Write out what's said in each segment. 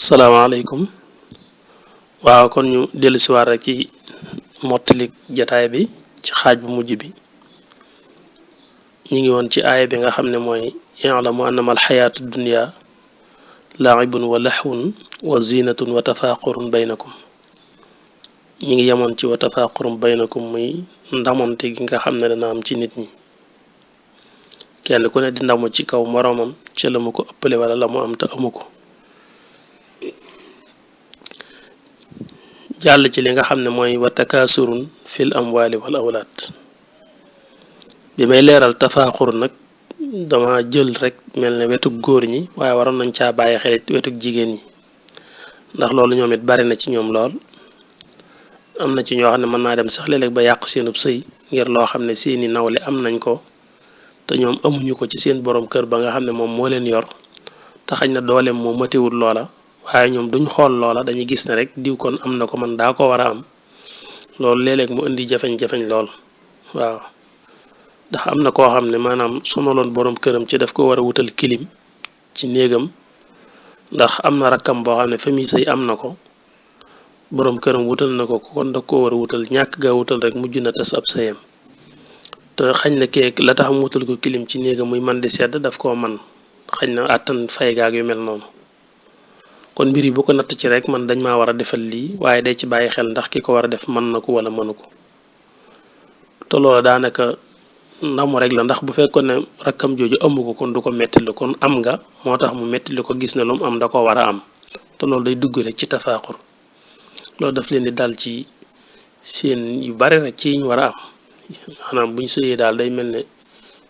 salaamaaleykum. waaw kon ñu dellu si waat rek ci mottali jataay bi ci xaaj bu mujj bi ñu ngi woon ci aaya bi nga xam ne mooy i'lamu annama alxayaatu dunya laibun wa laxwun wa zinatun wa tafaqurun baynakum ñu ngi yemoon ci wa tafaqurun baynakum muy ndamonte gi nga xam ne dana am ci nit ñi kenn ku ne di ndamu ci kaw moroomam ca la mu ko ëppale wala la mu am te amu ko jàll ci li nga xam ne mooy wa takaasurun fil amwaali wal awlaad bi may leeral tafaaxur nag dama jël rek mel ne wetug góor ñi waaye waroon nañ caa bàyyi xel wetug jigéen ñi ndax loolu ñoom it bari na ci ñoom lool am na ci ñoo xam ne mën naa dem sax léeg-léeg ba yàq seenub sëy ngir loo xam ne seeni nawle am nañ ko te ñoom amuñu ko ci seen borom kër ba nga xam ne moom moo leen yor te xañ na dooleem moo matewul loola waaye ñoom duñ xool loola dañuy gis ne rek diw kon am na ko man daa ko war a am loolu léeg-léeg mu indi jafeñ-jafeñ lool waaw ndax am na koo xam ne maanaam sonaloon borom këram ci daf ko war a wutal kilim ci néegam ndax am na rakkam boo xam ne famille say am na ko borom këram wutal na ko kon da ko war a wutal ñàkk gaa wutal rek mujj na tas ab sayam te xañ na keek la tax mu wutal ko kilim ci néegam muy man di sedd daf koo man xañ na àttan fay gaag yu mel noonu kon mbir yi bu ko natt ci rek man dañ maa war a defal lii waaye day ci bàyyi xel ndax ki ko war a def mën na ko wala mënu ko te loolu daanaka ndamu rek la ndax bu fekkoon ne rakkam jooju amu ko kon du ko mettilu kon am nga moo tax mu mettilu ko gis ne lu mu am da ko war a am te loolu day dugg rek ci tafaaxur loolu daf leen di dal ci seen yu bari rek ci ñu war a am maanaam buñ sëyee daal day mel ne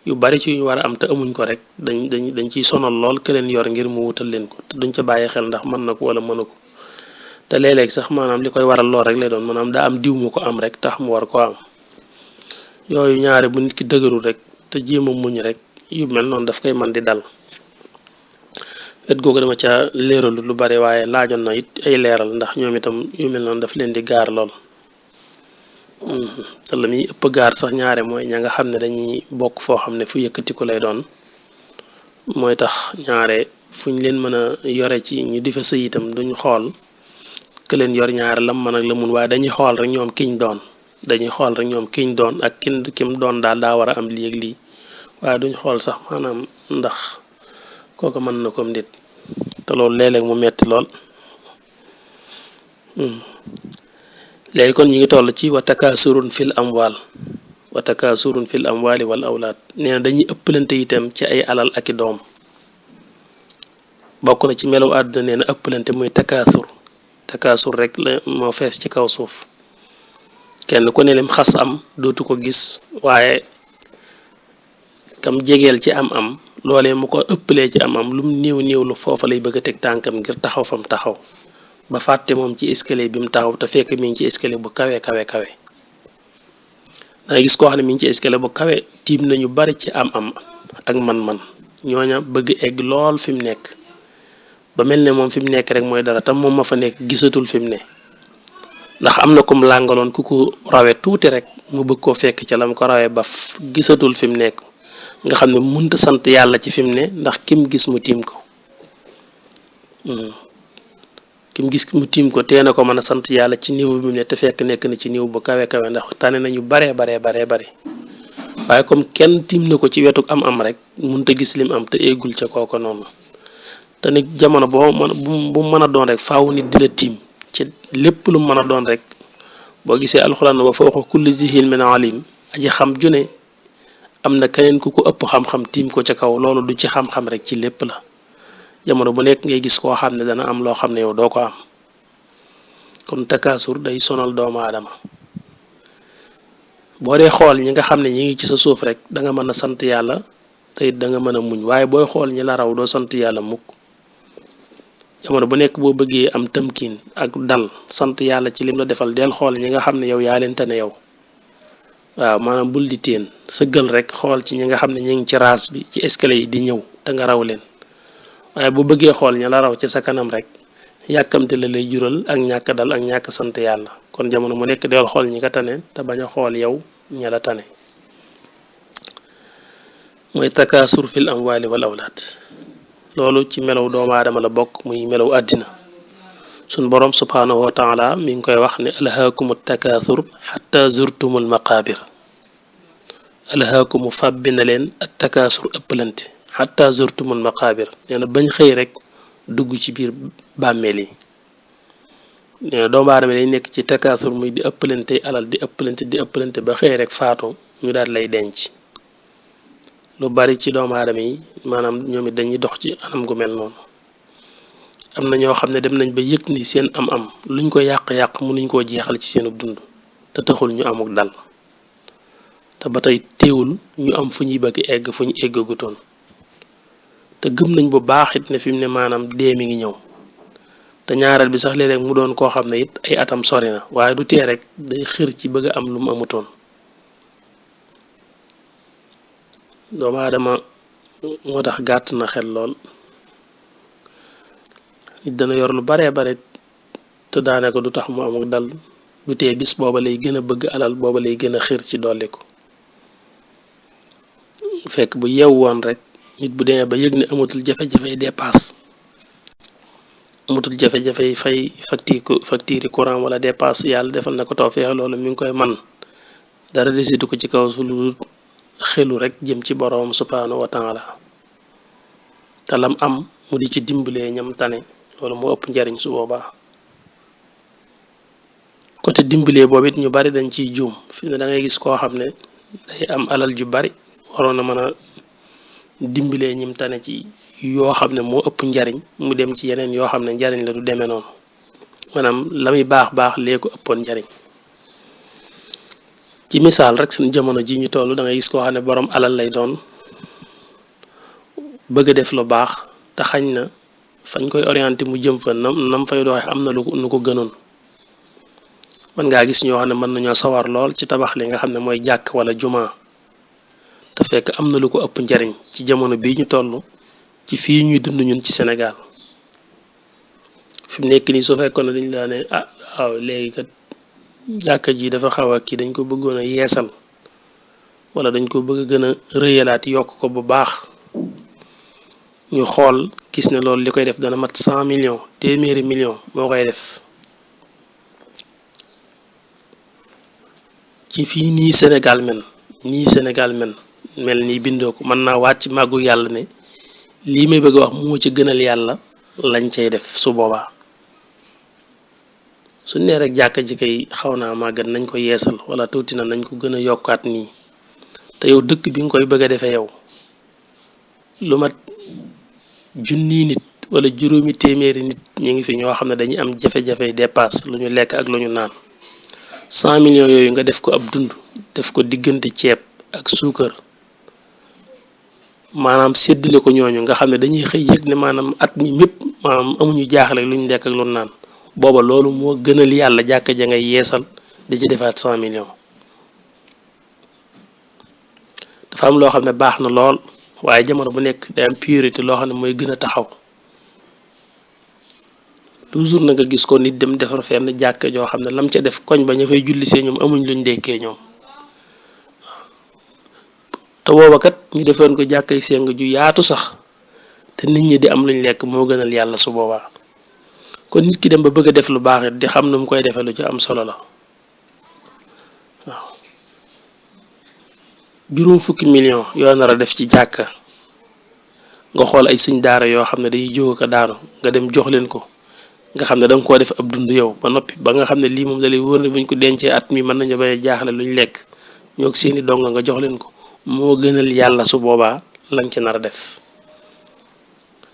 yu bari ci ñu war a am te amuñ ko rek dañ ciy sonal lool ke leen yor ngir mu wutal leen ko te duñ ca bàyyi xel ndax mën na ko wala mënu ko te léeg-léeg sax maanaam li koy waral lool rek lay doon maanaam daa am diw mu ko am rek tax mu war ko am yooyu ñaare bu nit ki dëgërul rek te jéem a muñ rek yu mel noonu daf koy man di dal wet googu dama ca leeralu lu bari waaye laajoon na it ay leeral ndax ñoom itam yu mel noonu daf leen di gaar lool te la muy ëpp gaar sax ñaare mooy ña nga xam ne dañuy bokk foo xam ne fu yëkkatiku lay doon mooy tax ñaare fuñ leen mën a yore ci ñu di fa sëy itam duñ xool ke leen yor ñaare lam mën ak la mun waaye dañuy xool rek ñoom kiñ doon ak kim doon daal daa war a am lii ak lii waaye duñ xool sax maanaam ndax kooku mën na ko nit te loolu léeg-léeg mu metti lool léegi kon ñu ngi toll ci wa takaasurun fil amwaali wal awlaad nee na dañuy ëppalante itam ci ay alal ak i doom bokk na ci melaw àdduna nee na ëppalante muy takaasur rek la moo fees ci kaw suuf kenn ku ne lim xas am dootu ko gis waaye kam jegeel ci am loolee mu ko ëppalee ci am lum néew lu foofa lay bëgg a teg tànkam ngir taxaw fam taxaw ba fàtte moom ci escalier bi mu taxaw te fekk mi ngi ci escalier bu kawe dangay gis koo xam ne mi ngi ci escalier bu kawe tiim nañu bari ci am ak man-man ñooña bëgg egg lool fi mu nekk ba mel ne moom fi mu nekk rek mooy dara tam moom ma fa nekk gisatul fi mu ne ndax am na kum làngaloon ku ko rawe tuuti rek mu bëgg koo fekk ca lam ko rawee ba gisatul fi mu nekk nga xam ne mënta sant yàlla ci fi mu ne ndax kim gis mu tiim ko tee na ko mën a sant yàlla ci niveau bi mu ne te fekk nekk na ci niveau bu kawe ndax tane nañu baree bari waaye comme kenn tiim na ko ci wetuk am rek mënta gis lim am te eggul ca kooko noonu te nit jamono bu mën a doon rek faaw nit di la tiim ci lépp lu mën a doon rek boo gisee alxuraan ba fawqa kulli zi ilmin alim aji xam june am na keneen ku ko ëpp xam-xam tiim ko ca kaw loolu du ci xam-xam rek ci lépp la jamono bu nekk ngay gis koo xam ne dana am loo xam ne yow doo ko am kon takaasur day sonal doomu aadama boo dee xool ñi nga xam ne ñi ngi ci sa suuf rek da nga mën a sant yàlla te it da nga mën a muñ waaye booy xool ñi la raw doo sant yàlla mukk jamono bu nekk boo bëggee am tamkiin ak dal sant yàlla ci lim la defal del xool ñi nga xam ne yow yaa leen tane yow waaw maanaam bul di teen sëggal rek xool ci ñi nga xam ne ñi ngi ci raas bi ci escalier yi di ñëw te nga raw leen waaye bu bëggee xool ña la raw ci sa kanam rek yàkkamte la lay jural ak ñàkk dal ak ñàkk sant yàlla kon jamono mu nekk del xool ñi nga tane te bañ a xool yow ña la tane mooy takaasur fil amwaali wal awlaad loolu ci melaw doomu aadama la bokk muy melaw àddina sun borom subhanahu wa taala mi ngi koy wax ne alhaakumu takathur hatta zurtumul maqabir alhaakumu fàbbi na leen at takaasur ëppalante hatta zurtumul maqabir nee na bañ xëy rek dugg ci biir bàmmeel yi nee na doomu aadama day nekk ci takaasur muy di ëppalante alal di ëppalante ba xëy rek faatu ñu daal lay denc lu bari ci doomu aadama yi maanaam ñoom it dañuy dox ci anam gu mel noonu am na ñoo xam ne dem nañ ba yëg ni seen am luñ ko yàq-yàq mënuñ koo jeexal ci seenu dund te taxul ñu amuk dal te ba tey teewul ñu am fu ñuy bëgg egg fu ñu eggagutoon te gëm nañ bu baax it ne fi mu ne maanaam dee mi ngi ñëw te ñaareel bi sax léeg-léeg mu doon koo xam ne it ay atam sori na waaye du tee rek day xër ci bëgg a am lu mu amutoon doomu aadama moo tax gàtt na xel lool nit dana yor lu baree bare te daanaka du tax mu amuk dal du tee bis booba lay gën a bëgg alal booba lay gën a xër ci dolli ko fekk bu yew woon rek nit bu demee ba yëg ne amatul jafe-jafe dépasse amatul jafe-jafe fay facture courant wala dépasse yàlla defal na ko tawfeex loolu mi ngi koy man dara desitu ko ci kaw su lu xelu rek jëm ci boroom subhanahu wa taala te lam am mu di ci dimbalee ñam tane loolu moo ëpp njariñ su boobaa côté dimbalee boobu it ñu bari dañ ciy juum fi ne da ngay gis koo xam ne day am alal ju bari waroon na mën a dimbalee ñim tane ci yoo xam ne moo ëpp njariñ mu dem ci yeneen yoo xam ne njariñ la du demee noonu maanaam la muy baax lee ko ëppoon njariñ ci misaal rek suñu jamono ji ñu toll da ngay gis koo xam ne borom alal lay doon bëgg a def lu baax te xañ na fañ koy orienté mu jëm fa nam fay doxee am na lu ko gënoon man ngaa gis ñoo xam ne mën nañoo sawar lool ci tabax li nga xam ne mooy jàkk wala juma te fekk am na lu ko ëpp njariñ ci jamono bii ñu toll ci fii ñuy dund ñun ci Sénégal fi mu nekk nii su fekkoon ne dañ laa ne waaw léegi kat jàkka ji dafa xaw a kii dañ ko bëggoon a yeesal wala dañ ko bëgg a gën a rëyalaat yokk ko bu baax ñu xool gis ne loolu li koy def dana mat 100 millions téeméeri millions moo koy def ci fii nii Sénégal mel nii bindoo ko mën naa wàcc màggu yàlla ne lii may bëgg a wax moo ci gënal yàlla lañ cay def su boobaa su nee rek jàkka ji kay xaw naa màggat nañ ko yeesal wala tuuti na nañ ko gën a yokkaat nii te yow dëkk bi nga koy bëgg a defee yow lu mat junni nit wala juróomi téeméeri nit ñu ngi fi ñoo xam ne dañuy am jafe-jafe dépasse lu ñu lekk ak lu ñu naan 100 millions yooyu nga def ko ab dund def ko diggante ceeb ak suukar maanaam séddale ko ñooñu nga xam ne dañuy xëy yëg ne maanaam at mi mépp maanaam amuñu jaaxle lu ñu lekk ak lu ñu naan booba loolu moo gënal yàlla jàkka ja ngay yeesal di ci defaat 100 millions dafa am loo xam ne baax na lool waaye jamono bu nekk day am priorité loo xam ne mooy gën a taxaw toujours na nga gis ko nit dem defar fenn jàkka joo xam ne lam ca def koñ ba ña fay julli see ñoom amuñ luñ dekkee ñoom te booba kat ñu defoon ko jàkkay seng ju yaatu sax te nit ñi di am luñ lekk moo gënal yàlla su boobaa kon nit ki dem ba bëgg a def lu baax it di xam nu mu koy defee lu ci am solo la waaw juróom fukki million yoo nar a def ci jàkka nga xool ay sëñ daara yoo xam ne dañuy jóg ko daanu nga dem jox leen ko nga xam ne danga koo def ab dund yow ba noppi ba nga xam ne lii moom da lay wóor ne buñ ko dencee at mi mën nañu bay jaaxle luñ lekk ñoo seeni donga nga jox leen ko moo gënal yàlla su boobaa lañ ci nar a def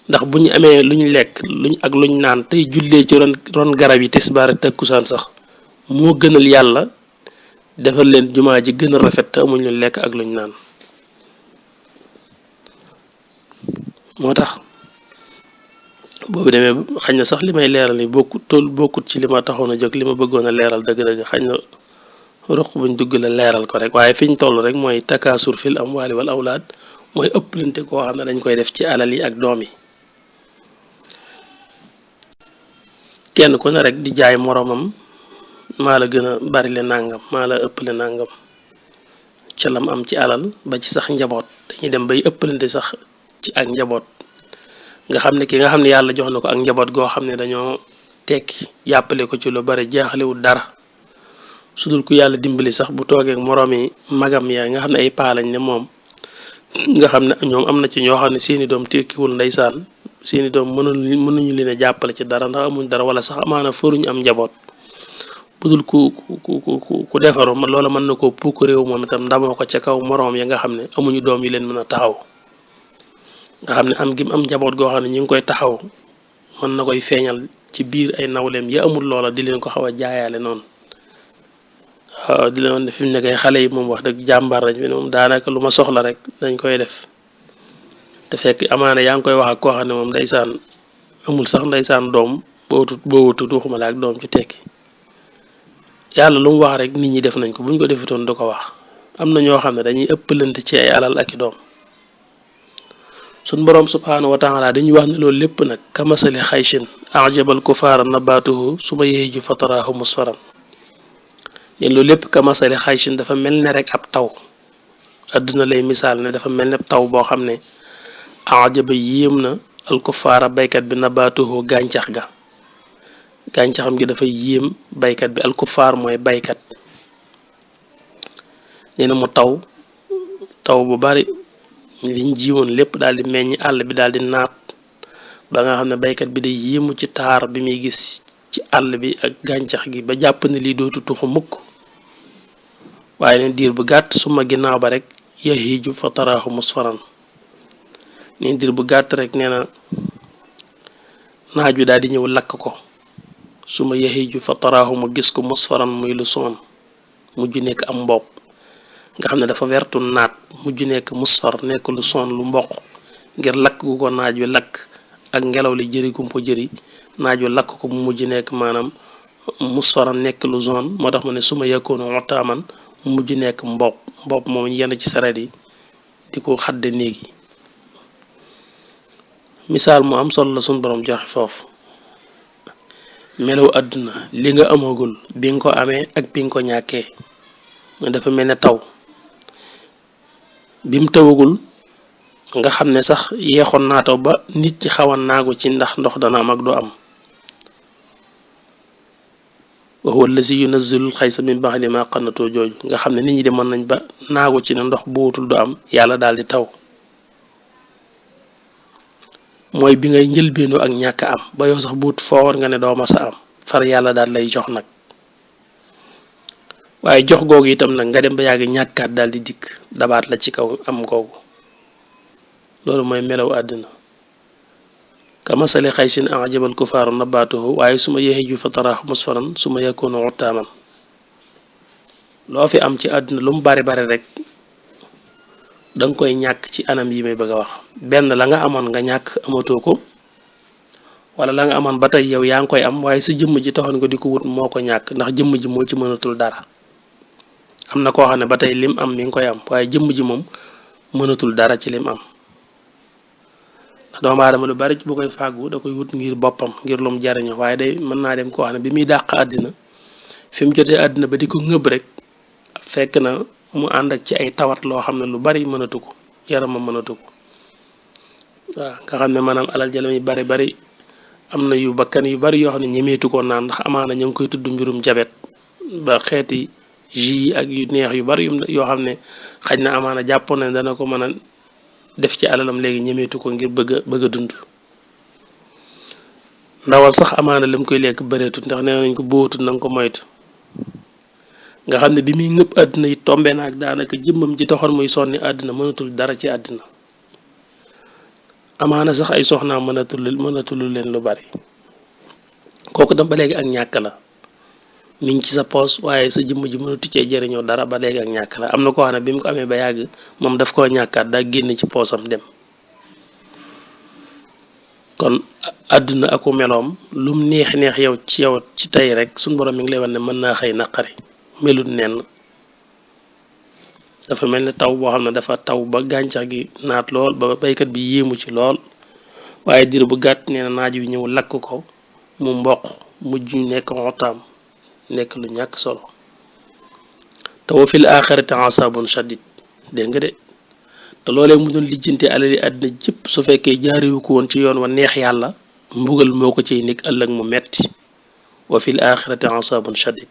ndax bu ñu amee luñ lekk ak luñ naan tey jullee ci ron garab yi tisbaar ak takkusaan sax moo gënal yàlla defal leen jumaa ji gën a rafet te amuñ lu lekk ak luñ naan moo tax boobu demee xañ na sax li may leeral ni bokkut ci li ma taxoon a jóg li ma bëggoon a leeral dëgg-dëgg xañ na ruq buñ dugg la leeral ko rek waaye fiñ toll rek mooy takaasur fil amwaali wal awlaad mooy ëpplante koo xam ne dañ koy def ci alal yi ak doom yi kenn ku ne rek di jaay moroomam maa la gën a bari le nàngam maa la ëpple nàngam ca lam am ci alal ba ci sax njaboot dañuy dem bay ëpplante sax ci ak njaboot nga xam ne ki nga xam ne yàlla jox na ko ak njaboot goo xam ne dañoo tekki jàppale ko ci lu bari jaaxlewul dara sudul ku yàlla dimbali sax bu toogee ak moroomi magam yaa nga xam ne ay paa lañ ne moom nga xam ne ñoom am na ci ñoo xam ne seeni doom tekkiwul ndeysaan seeni doom mënuñu leen a jàppale ci dara ndax amuñ dara wala sax amaana fëruñu am njaboot budul ku defaru loola mën na ko pukk réew moom itam ndamoo ko ca kaw moroom ya nga xam ne amuñu doom yi leen mën a taxaw nga xam ne am gim am njaboot goo xam ne ñu ngi koy taxaw mën na koy feeñal ci biir ay nawleem ya amul loola di leen ko xaw a jaayaale noonu waaw di leen ne fi mu ne kay xale yi moom wax dëgg jàmbaar lañ fi ne moom daanaka lu ma soxla rek dañ koy def te fekk amaana yaa ngi koy wax ak koo xam ne moom ndeysaan amul sax ndeysaan doom boo wutut waxuma la ak doom ci tekki yàlla lu mu wax rek nit ñi def nañ ko buñ ko defutoon du ko wax am na ñoo xam ne dañuy ëppalante ci ay alal ak i doom suñ boroom subhaanahu wa taala dañuy wax ne loolu lépp nag kamasali xayshin ajabal kufaara nabaatuhu suma yeeju fataraahu musfaran leen loolu lépp kamasali xayshin dafa mel ne rek ab taw adduna lay misaal ne dafa mel ne taw boo xam ne ajaba yéem na al kufaara baykat bi nabaatuhu gàncax ga gàncaxam gi dafa yéem baykat bi al kufaar mooy baykat nee na mu taw bu bari liñ jiwoon lépp daal di meññ àll bi daal di naat ba nga xam ne baykat bi day yéemu ci taar bi muy gis ci àll bi ak gàncax gi ba jàpp ne lii dootu tuxu mukk waaye neen diir bu gàtt suma ginnaaw ba rek yahiiju fa taraahu musfaran neen diir bu gàtt rek nee na naaj wi daal di ñëw lakk ko suma yahiiju fa taraahu mu gis ko musfaran muy lu soon mujj nekk am mbopp nga xam ne dafa wertu naat mujj nekk musfar nekk lu son lu mboq ngir lakk gu ko naaj wi lakk ak ngelaw li jëri gum ko jëri naaj wi lakk ko mu mujj nekk maanaam musfaran nekk lu zone moo tax ma ne suma yëkkoonu otaaman mu mujj nekk mbopp moom yenn ci saret yi di ko xadde néegi misaal mu am solo la suñ borom joxe foofu melaw àdduna li nga amagul bi nga ko amee ak bi nga ko ñàkkee dafa mel ne taw bim tawagul nga xam ne sax yeexoon naa taw ba nit ci xawan naagu ci ndax ndox dana am ak du am wa huwa allazi yunazzilul xaysa min ba'di ma qanatoo jooju nga xam ne nit ñi de mën nañ ba naagu ci ne ndox bu wutul du am yàlla daal di taw mooy bi ngay njëlbeenu ak ñàkk am ba yow sax buut foo war nga ne doo masa am far yàlla daal lay jox nag waaye jox googu itam nag nga dem ba yàgg ñàkkaat daal di dikk dabaat la ci kaw am googu loolu mooy melaw àddina kamasali xaysin ajabal kufaaru nabaatuhu waaye suma yahiiju fa taraahu musfaran suma yakunu utaaman loo fi am ci àddina lu mu bari bari rek danga koy ñàkk ci anam yi may bëgg a wax benn la nga amoon nga ñàkk amatoo ko wala la nga amoon ba tey yow yaa ngi koy am waaye sa jëmm ji taxoon nga di ko wut moo ko ñàkk ndax jëmm ji moo ci mënatul dara am na koo xam ne ba tey lim am mi ngi koy am waaye jëmm ji moom mënatul dara ci lim am ndax doomu aadama lu bari bu koy fàggu da koy wut ngir boppam ngir lum jariñu waaye day mën naa dem koo xam ne bi muy dàq àddina fi mu jotee àddina ba di ko ngëb rek fekk na mu ànd ak ci ay tawat loo xam ne lu bari mënatu ko yaramam mënatu ko waaw nga xam ne maanaam alal jala mi bari am na yu bakkan yu bari yoo xam ne ñemeetu ko naan ndax amaana ñu ngi koy tudd mbirum jabet ba xeeti jus ak yu neex yu bari yoo xam ne xaj na amaana jàppoon ne dana ko mën a def ci alalam léegi ñemeetu ko ngir bëgg a dund ndawal sax amaana lam koy lekk bëreetut ndax nee nañ ko bootut na nga ko moytu nga xam ne bi muy ngëpp àddina yi tombe naag daanaka jëmmam ji taxoon muy sonni àddina mënatul dara ci àddina amaana sax ay soxnaam mënatul leen lu bari kooku dem ba léegi ak ñàkk la mi ngi ci sa poos waaye sa jëmm ji mënatu cee jëriñoo dara ba léegi ak ñàkk la am na koo xam ne bi mu ko amee ba yàgg moom daf koo ñàkkaat daa génn ci poosam dem kon àdduna aku meloom lum neex yow ci tey rek suñ borom mi ngi lay wax ne mën naa xëy naqari melut nenn dafa mel ne taw boo xam ne dafa taw ba gàncax gi naat lool ba baykat bi yéemu ci lool waaye diir bu gàtt nee na naaj wi ñëw lakk ko mu mboq mujj nekk xotaam nekk lu ñàkk solo te wa fil axirati asabun shadid dégg nga de te loolee mu doon lijjante alali àddina jëpp su fekkee jaariwu ko woon ci yoon wa neex yàlla mbugal moo ko ciy nekk ëllëg mu metti wa fil axirati asabun shadid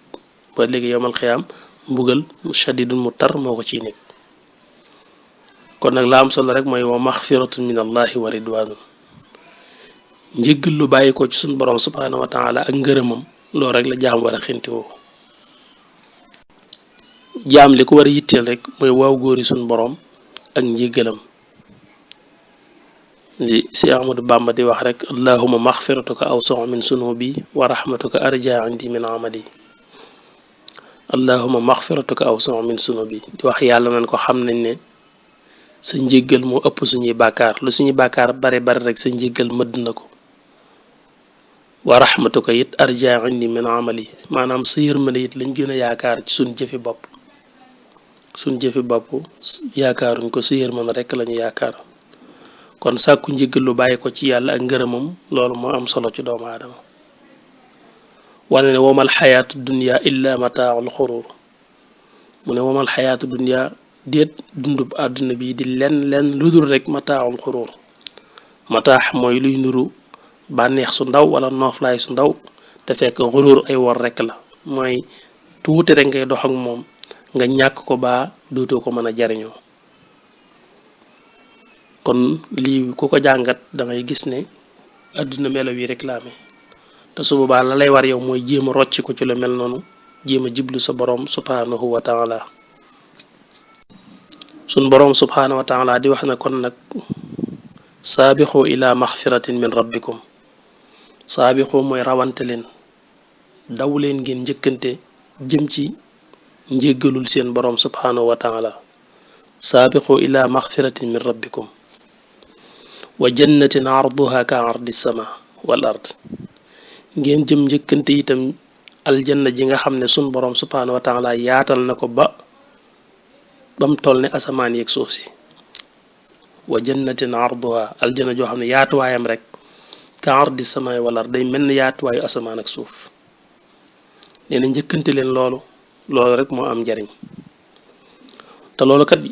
ba léegi yowmal xiyaam mbugal shadidun mu tar moo ko ciy nekk. kon nag la am solo rek mooy wa maxfiratun min allahi wa ridwanun njëggal lu bàyyi ko ci suñ borom subhanahu wa taala ak ngërëmam loolu rek la jaam war a xinti woo. jaam li ko war a yitteel rek mooy waaw góori suñ borom ak njëggalam li si Ahmadu Bamba di wax rek allahuma maxfiratuka awsau min sunubi wa rahmatuka arja indi min amali. allahuma maxfiratuka awsau min sunubi di wax yàlla nañ ko xam nañ ne sa njëggal moo ëpp suñuy bàkkaar lu suñuy bàkkaar bari bari rek sa njëggal mëdd na ko. wa rahmatuka it arja indi min amali maanaam sa yërmande it lañ gën a yaakaar ci suñ jëfi bopp yaakaaruñ ko sa yërmande rek lañu yaakaar. kon sàkku njëggal lu bàyyi ko ci yàlla ak ngërëmam loolu moo am solo ci doomu aadama. wane ne wamal xayaatu dunya illa mataaul xurur mu ne wamal xayaatu dunya déet dundub àdduna bi di lenn lu dul rek mataaul xurur. mataax mooy luy nuru bànneex su ndaw wala nooflaay su ndaw te fekk xurur ay wor rek la mooy tuuti rek ngay dox ak moom nga ñàkk ko baa dootoo ko mën a jariñoo. kon lii ku ko jàngat dangay gis ne àdduna melo wi rek la amee te su boobaa la lay war yow mooy jéem a rocc ko ci lu mel noonu jéem a jiblu sa borom subhanahu wa taala. sun borom subhanahu wa taala di wax ne kon nag saabixu ila maxfiratin min rabbikum saabixu mooy rawante leen daw leen ngeen njëkkante jëm ci njéggalul seen borom subhanahu wa taala. saabixu ila maxfiratin min rabbikum wa jannatin arduha ka ardi sama wal ard ngeen jëm njëkkante itam aljanna ji nga xam ne sun borom subhanahu wa taala yaatal na ko bam toll ne asamaan yeeg suuf si. wa jannatin arduha aljanna joo xam ne yaatuwaayam rek ka ardi sama wal ard day mel ne yaatuwaayu asamaan ak suuf. nee na njëkkante leen loolu rek moo am njariñ te loolu kat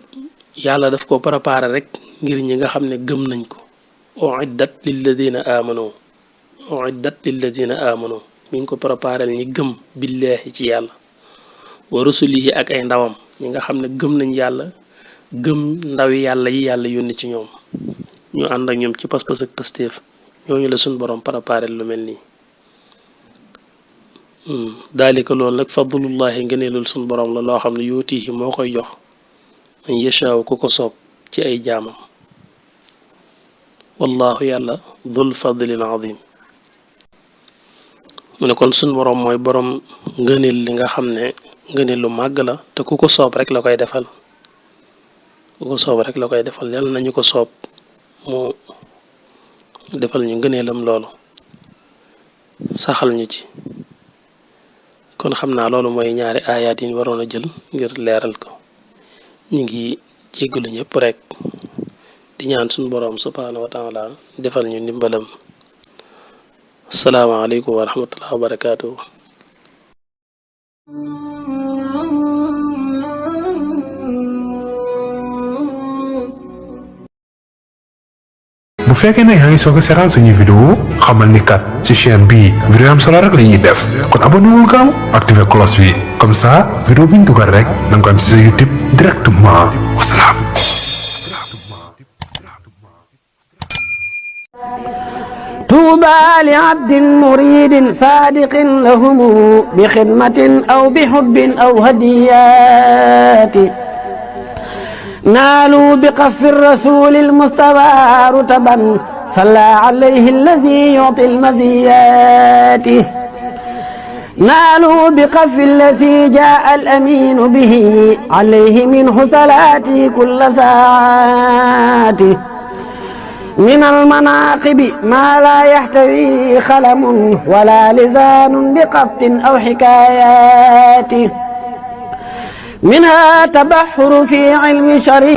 yàlla daf ko préparé rek ngir ñi nga xam ne gëm nañ ko. uiddat lilladina amanu mi ngi ko préparé ñi gëm billahi ci yàlla wa rusulihi ak ay ndawam ñi nga xam ne gëm nañ yàlla gëm ndawi yàlla yi yàlla yónni ci ñoom ñu ànd ak ñoom ci pas-pas ak pasteef ñooñu la suñ borom préparé lu mel nii. daalika loolu nag fadlullahi ngëneelul suñ borom la loo xam ne yuutihi moo koy jox man yashaaw ku ko soob ci ay jaamam. wallahu yàlla dul fadlil azim mu ne kon suñ borom mooy borom ngëneel li nga xam ne ngëneel lu màgg la te ku ko soob rek la koy defal yàlla nañu ko soob mu defal ñu ngëneelam loolu saxal ñu ci. kon xam naa loolu mooy ñaari aayaat yi ñu waroon a jël ngir leeral ko. ñu ngi jéggalu ñëpp rek di ñaan suñu boroom subhaanahu wa taala defal ñu ndimbalam. asalaamaaleykum wa rahmatullahi wa barakaatuhu. bu fekkee ne yaa ngi soog a seetaan suñuy vidéo xamal ni kat ci chaîne bii vidéo am solo rek la ñuy def kon abonné wul gaaw activé cloche bi comme ça vidéo bu ñu dugal rek da nga ko am ci sa YouTube directement wasalaam. طوبى لعبد مريد صادق لهم بخدمة أو بحب أو هديات نالوا بقف الرسول المصطفى رتبا صلى عليه الذي يعطي المزيات نالوا بقف الذي جاء الأمين به عليه منه صلاتي كل ساعات من المناقب ما لا يحتوي خلم ولا لسان بقبط أو حكايات منها تبحر في علم شريع